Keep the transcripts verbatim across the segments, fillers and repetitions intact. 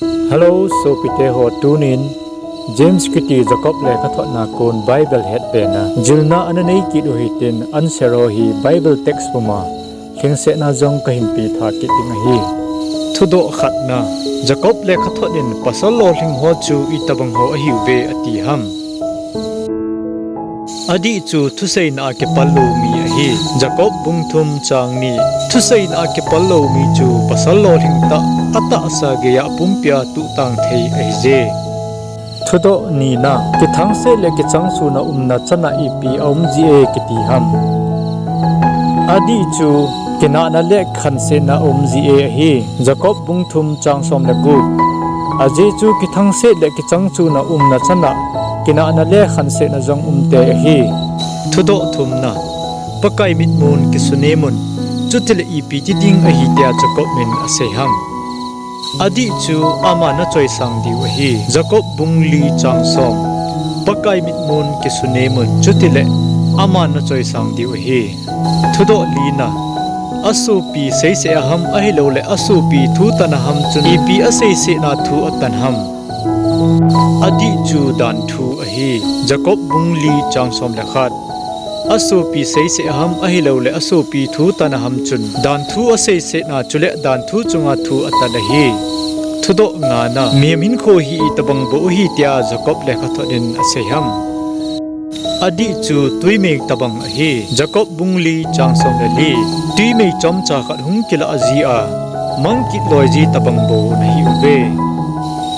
Hello, sopite ho, tunin James kiti Jacob lekhathotna kon Bible hetbena jilna ana nei kit u hitin, answer ho hi Bible text puma lhingsetna jong kahin petha kit ding ahi. Thudoh khatna, Jacob lekhathot in pasal lolhing ho chu itobang ho ahiuve ati ham? Adih chu thuseina a kipal lou mi ahi. Jacob bung thum chang ni. Thuseina a kipal lou mi chu pasal lolhing tah, atahsa geiya pumpia tuhtang thei ahije. Thudoh nina, kithangset le kichangchuna umna chana ipi aum jie kiti ham? Adih chu kinahna le khansetna aum jie ahi. Jacob bung thum chang som le gup. Ajeh chu kithangset le kichangchuna umna chana kinahna le khansetna jong umte ahi. Thudoh thumna, Pakai mitmun kisunemun, chutile ipi ti ding ahi tia Jacob in asei ham? Adih chu aman nachoisang diu ahi. Jacob bung li chang som. Pakai mitmun kisunemun, chutile aman nachoisang diu ahi. Thudoh lina, asopi seiseh a ham ahiloule asopi thu tan a ham chun ipi aseisetna thu atan ham? Adih chu danthu ahi. Jacob bung li chang som le khat. Asopi seiseh a ham ahiloule asopi thu tan a ham chun danthu aseisetna chule danthu chunga thu atan ahi. Thudoh ngana, mihem hinkho hi itobang bou ahi tia Jacob lekhathot in asei ham? Adih chu twimei tobang ahi. Jacob bung li chang som le li. Twimei chomcha khat hung kilah ji a, mang kit loi ji tobang bou nahiuve.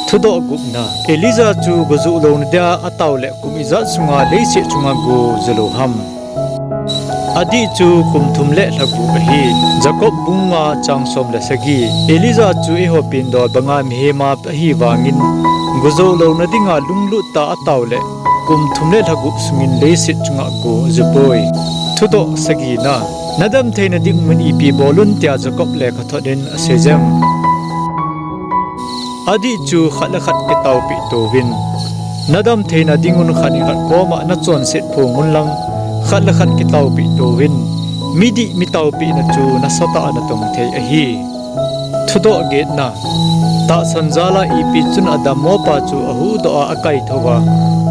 Thudoh gupna, Elijah chu gojuh louna dia ataole kum ijat sunga leiset chunga go ju lou ham? Adih chu kum thum le lha gup ahi. Jacob bung nga chang som le sagi. Elijah chu eiho pindol banga mihema ahi vangin, gojou louna dinga lunglut tah a ataole kum thum le lha gup sungin leiset chunga go ajupoi. Thudoh sagina, nadam theina dingun ipi bolun tia Jacob lekhathot in asei jem? Adih chu khat le khat kitaopeh touvin. Nadam theina dingun khat in khat koma nachonset phongun lang, khat le khat kitaopeh touvin. Midih mitaopehna chu nasatah a natong thei ahi. Thudoh getna, tahsan jal a ipi chun adammopa chu ahuhdoh a akaithouva,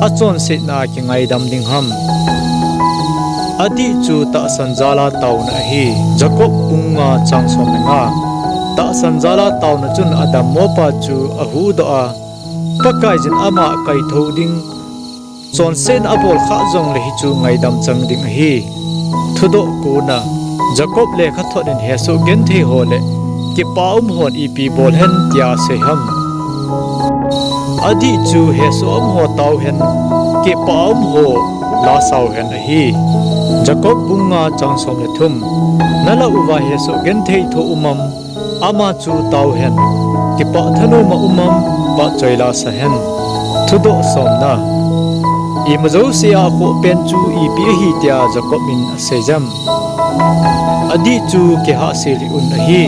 achonsetna a kingaidam ding ham? Adih chu tahsan jal a taona ahi. Jacob bung nga chang som le nga. Tahsan jal a taona chun adammopa chu ahuhdoh a, Pakaiyin ama kaithou ding, chonsetna abol khah jongle hichu ngaidam chang ding ahi. Thudoh kona, Jacob lekhathot in hesoh genthei ho le kipah um hon ipi bol hen tia asei ham? Adih chu hesoh um ho tao hen, kipah um ho lasau hen ahi. Jacob bung nga chang som le thum. Nalah uva hesoh genthei tho um am? Ama chu tao hen, kipah thanoma um am, vahchoi lasa hen. Thudoh somna, ima jouse a akhoh pen chu ipi ahi tia Jacob in asei jem? Adih chu kihahsel hih un ahi.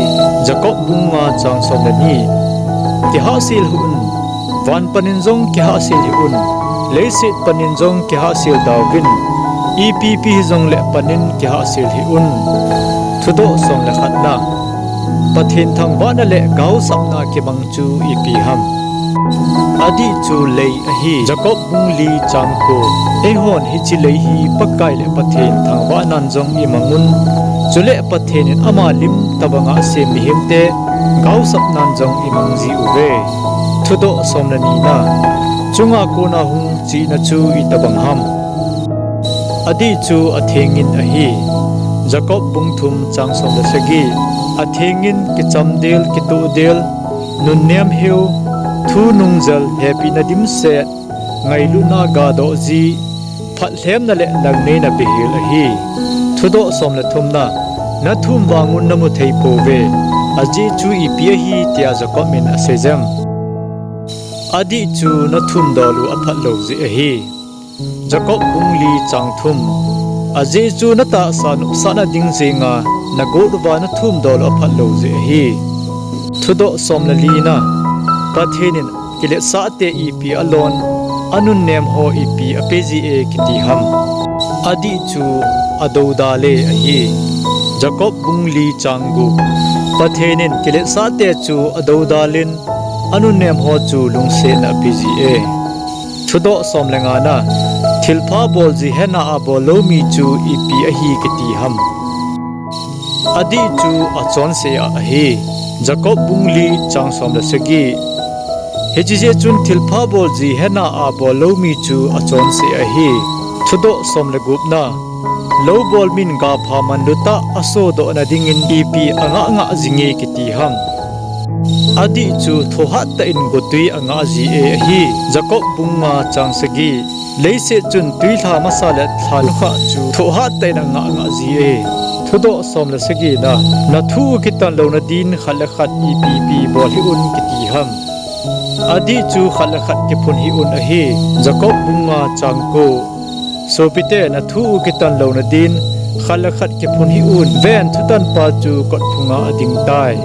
Jacob bung nga chang som le ni. Kihahsel hih un, van panin jong kihahsel hih un, leiset panin jong kihahsel dauvin, ipipi hijongle panin kihahsel hih un. Thudoh som le khatna, Pathen thangvahna le gaosapna kibang chu ipi ham? Adih chu lei ahi. Jacob bung li chang ko. Eihon hiche lei hi Pakai le Pathen thangvahnan jong imangun, chule Pathen in ama lim tobanga asem mihemte gaosapnan jong imang ji uve. Thudoh som le nina, chunga kona hung chihna chu itobang ham? Adih chu athengin ahi. Jacob bung thum chang som le sagi. Athengin, kichamdel, kitohdel, nunnem heu, thu nungjel, hepina dimset, ngailutna gadoh ji, phatlhemna le langneina behel ahi. Thudoh som le thumna, nathum vangun namu thei pouve. Ajeh chu ipi ahi tia Jacob in asei jem? Adih chu nathumdol u aphatlou jeh ahi. Jacob bung li chang thum. Ajeh chu natahsa nopsahna ding jenga nagot uva nathumdol u aphatlou jeh ahi. Thudoh som le lina, Pathen in kiletsahte ipi alon, anunnem ho ipi ape jie kiti ham? Adih chu adoudale ahi. Jacob bung li chang gup. Pathen in kiletsahte chu adoudalin, anunnem ho chu lungsetna apeji e. Thudoh som le ngana, thilpha bolji hena a bollou mi chu ipi ahi kiti ham? Adih chu achonse a ahi. Jacob bung li chang som le sagi. Hiche jeh chun thilpha bolji hena a bollou mi chu achonse ahi. Thudoh som le gupna, lou bol min gapha manlutah asodohna dingin ipi angah ngah jinge kiti ham? Adih chu thohhat tah in gotwi angah ji e ahi. Jacob bung nga chang sagi. Leiset chun twilha masa le lha nukhah chu thohhat tah in angah ngah ji e. Thudoh som le sagina, nathu u kitan louna din khat le khat ipi ipi bol hih un kiti ham? Adih chu khat le khat kiphun hih un ahi. Jacob bung nga chang ko. Sopite, nathu u kitan louna din khat le khat kiphun hih un. Ven, thutanpa chu kotphunga ading tai.